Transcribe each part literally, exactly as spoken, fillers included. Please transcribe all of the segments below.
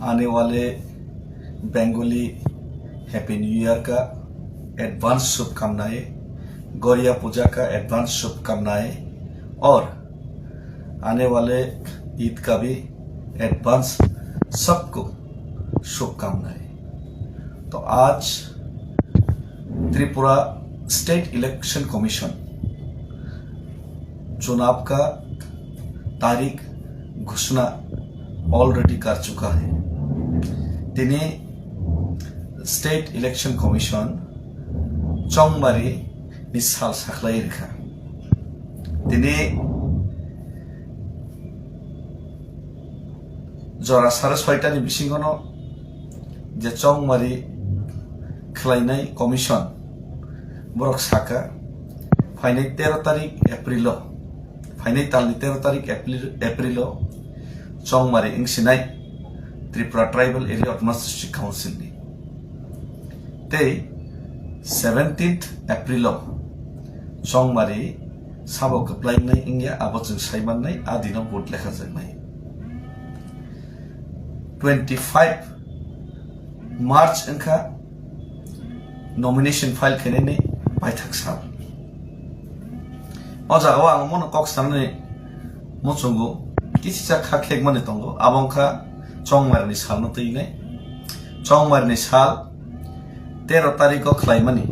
आने वाले Bengali happy new year का एडवांस शुभकामनाएं, गोरिया पूजा का एडवांस शुभकामनाएं और आने वाले ईद का भी एडवांस सबको शुभकामनाएं। तो आज त्रिपुरा स्टेट इलेक्शन कमीशन चुनाव का तारीख घोषणा ऑलरेडी कर चुका है। Tini State Election Commission chongmari ni sal sakhlai rikha. Tini jora sare soita ni bisingono je chongmari khlainai commission borok saka phainai tero tarik April o, phainai talni tero tarik April, April o chongmari wngsinai Tripura Tribal Area Autonomous District Council ni. Tei seventeenth April o chongmari sabo kwplai wngnai wngya abo chwng sai mannai, a dino vote lekhajaknai. Twenty five March wngkha nomination file khainani paithak sal. O jagao ang mono kok sanani muchungo kisa kha khekmani tongo, abo wngkha chongmarini salno twi wngnai. Chongmarini sal tero tariko khlaimani,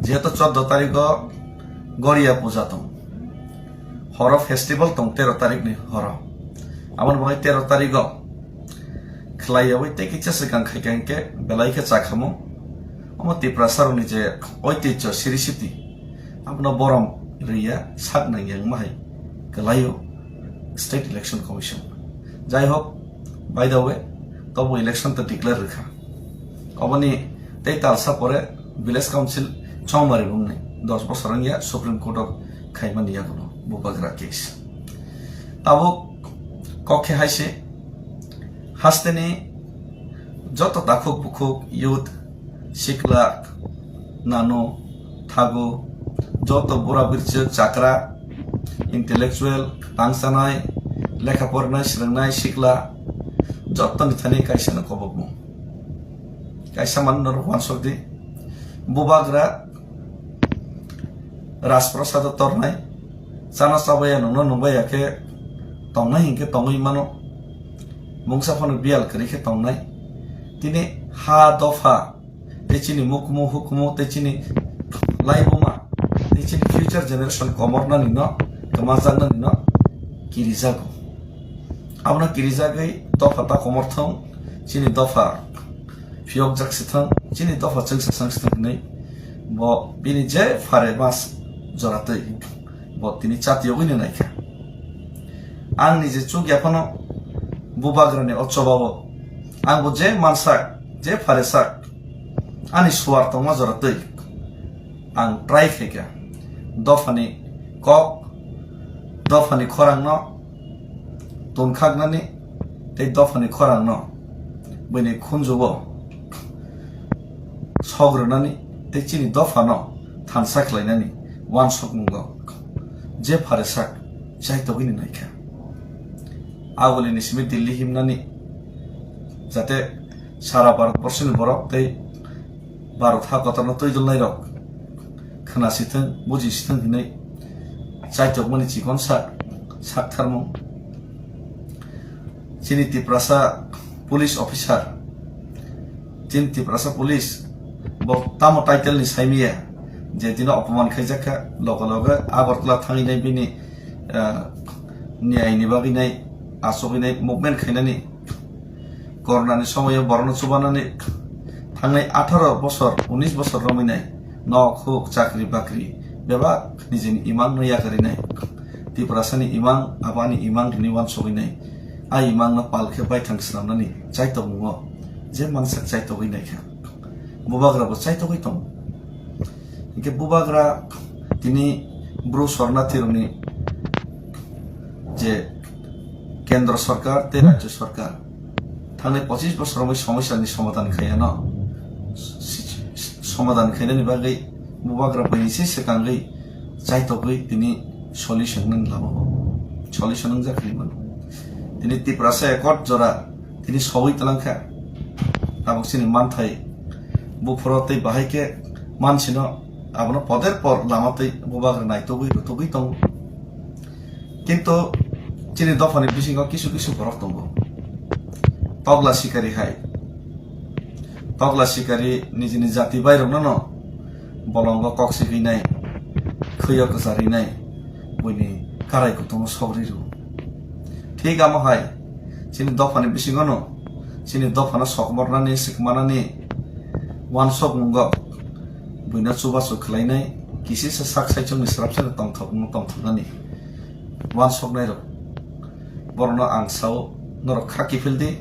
jehetu chordo tariko Goria puja tong, horo festival tong tero tarikni horo. Aboni bagwi tero tarigo khlai yawi tei kisa swkang khaikha hinkhe belai khe chakhamung. Omo Tiprasarokni je oitijjo siri siti, abono borom rwya sak nangya wngma hai kwlaio State Election Commission. Jai hok, by the way, tobo election to declare rwkha. Oboni tei talsa pore Village Council chongmari bumni dos bosor wngya Supreme Court o khaimani yaguno bubagra case. Tabuk kok khe hai se hasteni joto takhuk bukhuk youth, sikla, nano, thago, joto bura birchwk chakra, intellectual, tangsanai, lekha porinai, swrwngnai sikla, jottoni thani kaisa no kobokmung. Kaisa mano norok uansuk di. Bubagra Rajprasado tornai, chana chabaya nungno nungbaya khe tongnai hinkhe tongwi mano. Mungsa phano biyal kwrwi khe tongnai. Tini ha dopha tei chini mukhumu hukhumu tei chini laibuma tei chini future generation komornani no, kwmajaknani no kirijago. Abono kirijagwi dopha ta komor thung, chini dopha phiyokjak se thung, chini dopha chwngsa chwngsthung hinwi bo bini je phare mas jora twi bo tini chatiyogwino naikha. Ang nije chukya phano bubagrani o chobao ang bo je mansak, je phare sak, ani suar tongma jora twi ang try khaikha dophani kok, dophani khorangno tonkhaknani tei dophani khorangno buini khunjugo sok rwnani tei chini dophano thansa khlainani uansukmungo je phare sak chaitogwini naikha. Agulini simi Delhi himnani jate sara Bharat borsoni borok tei Bharat ha kotorno twidulnairok khna sithwng, buji sithwng hinwi chaitokmani chikon sak, saktharmung. Chini Tiprasa police officer, chini Tiprasa police bo tamo title ni saimiya, je dino opoman khaijakha, loge loge Agartala thanginai bini, ah, niyai ni bagwi nai, asogwi nai movement khainani. Corona ni somoyo borokno chubanani thangnai atharo bosor, unis bosor romwi nai nok huk, chakri bakri bebak nijini imang no yakarwi nai. Tiprasani imang, abani imang rini uansugwi nai. A imang no pal khe baithang swnamnani chaitokmungo je mansak chaitogwi naikha. Bubagra bo chaitogwi tongo. Hinkhe bubagra tini bru sornathi rokni je kendro sorkar tei rajyo sorkar thangnai pochis bosor romwi somosya ni somadhan khaiyano, si-, si-, somadhan khainani bagwi bubagra buini se swkangwi chaitokgwi tini solution nang lama o solution wngjak hinwi mano. Tini Tiprasa Accord jora tini sowi tlang kha. Tabuk chini manthai buphuro tei bahai khe mansino abono poder por lama tei bubagra naitugwi rutugwi tongo. Kintu chini dophani bisingo kisu kisu borok tongo. Togla sikari hai. Togla sikari nijini jati bairokno no bolongo kok sigwi nai, khwiyo kwcharwi nai, buini karai kutungo sogri rw. Thik amo hai, chini dophani bisingo no, chini dophano sokmornani, sikmanani, uansukmungo, buino chubachu khlainai, kisisa sak saichungni swrapsano tongthokno tongthoknani uansuknairok. Borokno ang sao, norok kha kiphil di.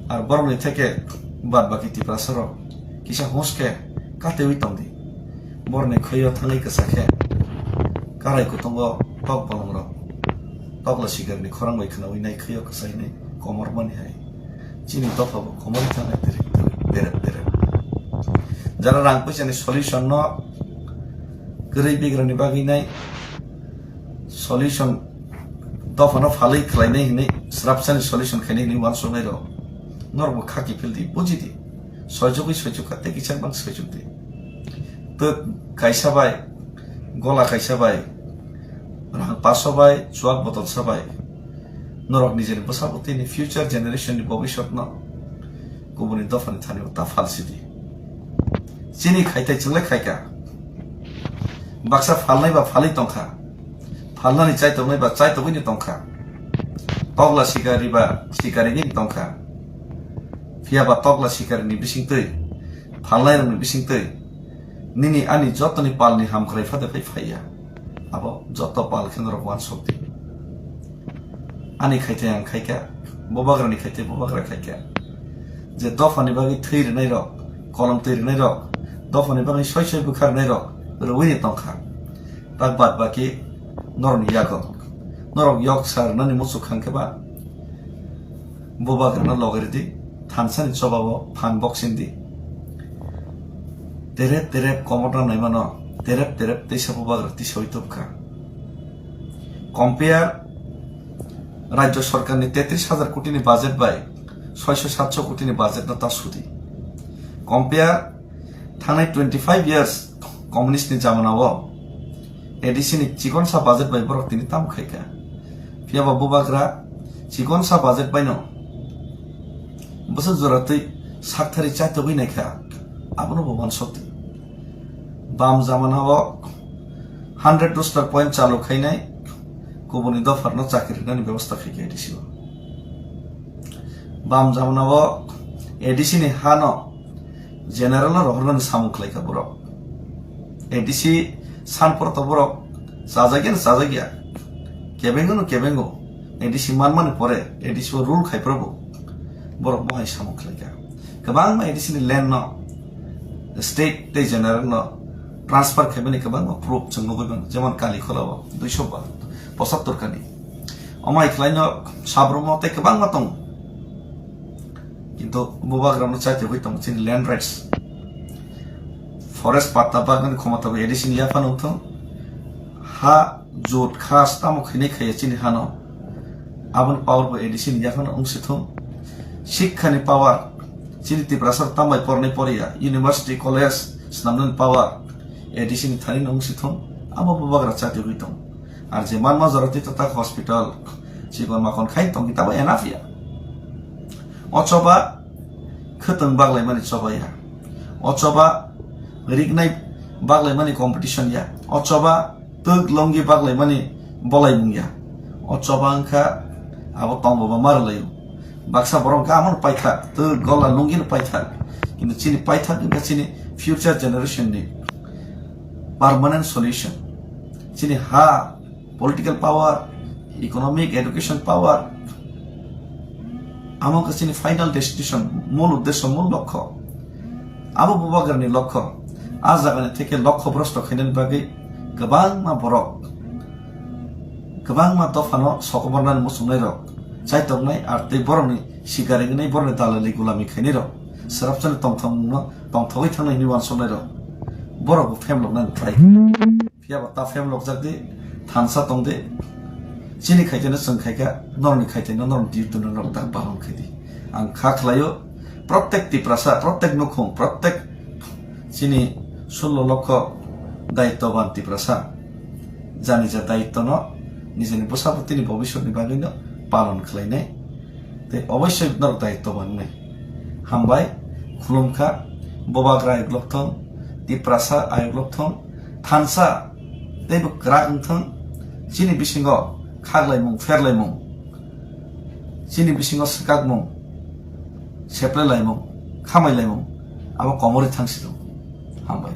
Ar borokni theke bad baki Tiprasa rok kisa hos khe katewi tong di. Borokni khwio thangwi kwsa khe karai kutungo tok bolong rok tokla sigarni khorang bai khwnawi nai khwio kwsa hinwi komor mani hai. Chini dopha bo komor thangnai terep terep terep. Jara rang puisa ni solution no kwrwi bigra ni bagwi nai solution dophano phalwi khlainai hinwi swrapsani solution khainai hinwi uansuknai rok norokbo kha kiphil di, buji di, soijogwi soijokha tei kisa bang soijok di. Twk kaisa bai, gola kaisa bai, rang paso bai, chuak botol sa bai norok nijeni bwsa bwtwini future generation ni bobiswt no kubuni dophani thani o ta phalsi di. Chini khaitai chwngle khaika. Baksa phalnai ba phalwi tongkha. Phalnani chai tongnai ba chai tongwini tongkha. Tokla sikari ba sikari ni tongkha. Phiya ba tokla sikari ni bisingtwi, phalnai rokni bisingtwi nini ani jotoni palni hamkrai phade phai phaiya. Abo joto pal khe norok uansuk di. Ani khaite ang khaika, bubagrani khaite bubagra khaika. Je dophani bagwi thwi rwnai rok, kolom twi rwnai rok, dophani bagwi soi soi bwkha rwnai rok rwini tongkha. Tak bad baki norokni yago. Norok yok sa rwnani muchuk khan khe ba bubagrano logi rwdi, thansani chobao phan boksing di. Terep terep komorna naimano terep terep teisa bubagra tisawi tubkha. Compare rajyo sorkarni tetris hajar kotini budget bai soiso satso kotini budget no ta sudi. Compare thangnai twenty five years communist ni jamana o A D C ni chikonsa budget bai borok tini tamo khaika. Phiya ba bubagra chikonsa budget bai no bwswk jora twi sakthari chaitogwi naikha, abono bo uansukdi. Bam jamana o hundred roster point chalu khainai kubuni dopharno chakri rwnani bebosta khaikha A D C o. Bam jamana o A D C ni hano general no rohornani samung khlaikha borok. A D C san porto borok chajakya na chajakya, kebengo no kebengo, A D C manmani pore A D C o rule khai probo borok mohai samung khlaikha. Kwbangma A D C ni land no state tei general no transfer khaimani kwbangma proof chwng nugwi mano, jemon Kalikhola o duiso pochattor kani. Omo hai khlaino Sabromo tei kwbangma tongo. Kintu bubagrano chaitogwi tongo chini land rights. Forest patta bagani khomota bo A D C ni yaphano wngthung. Ha jut khas tamo khainai khaiya chini hano. Aboni power bo A D C ni yaphano wngsithung. Sikha ni power chini Tiprasa tambai pornai poriya, university, college swnamnani power A D C ni thani no wngsithung. Abo bubagra chaitogwi tongo. Ar je manma jora twi tatak hospital, chikon makon khai tongwi tabo enough ya. O choba khwtwng baglaimani choba ya. O choba rignai baglaimani competition ya. O choba twk longgi baglaimani bolaimung ya. O choba wngkha abo tongbo ba ma rwlaio. Baksa borok wngkha amo paithak, twk gola lunggi no paithak. Kintu chini paithak wngkha chini future generation ni permanent solution. Chini ha political power, economic, education power, amo khe chini final destination, mul uddesho, mul lokho. Abo bubagrani lokho. A jagani theke lokho brosto khainani bagwi kwbangma borok, kwbangma dophano sokomornani muchungnairok, chaitoknai ar tei borokni sikari wngnai, borokni dalali gulami khainairok, swrapsani tongthokmungno tongthogwi thangnai hwnwi uansuknairok, borokbo phemloknani try. Phiya ba ta phemlokjak di, thansa tong di. Chini khaiteno chwng khaikha, norokni khaiteno norokni duty no norok ta palon khai di. Ang kha khlaio, prottek Tiprasa, prottek nukhung, prottek chini sullo lokho daittoban Tiprasa, jani ja daittono nijini bwsabwtwini bobiswtni bagwino palon khlainai. Tei oboisoi norok daittoban wngnai. Hambai, khulumkha, Bubagra ayuk lokthong, Tiprasa ayuk lokthong, thansa teibo kwrak wngthong, chini bisingo khaklaimung, pherlaimung, chini bisingo swkakmung, seplelaimung, khamailaimung, abo komorwi thangsi rw. Hambai.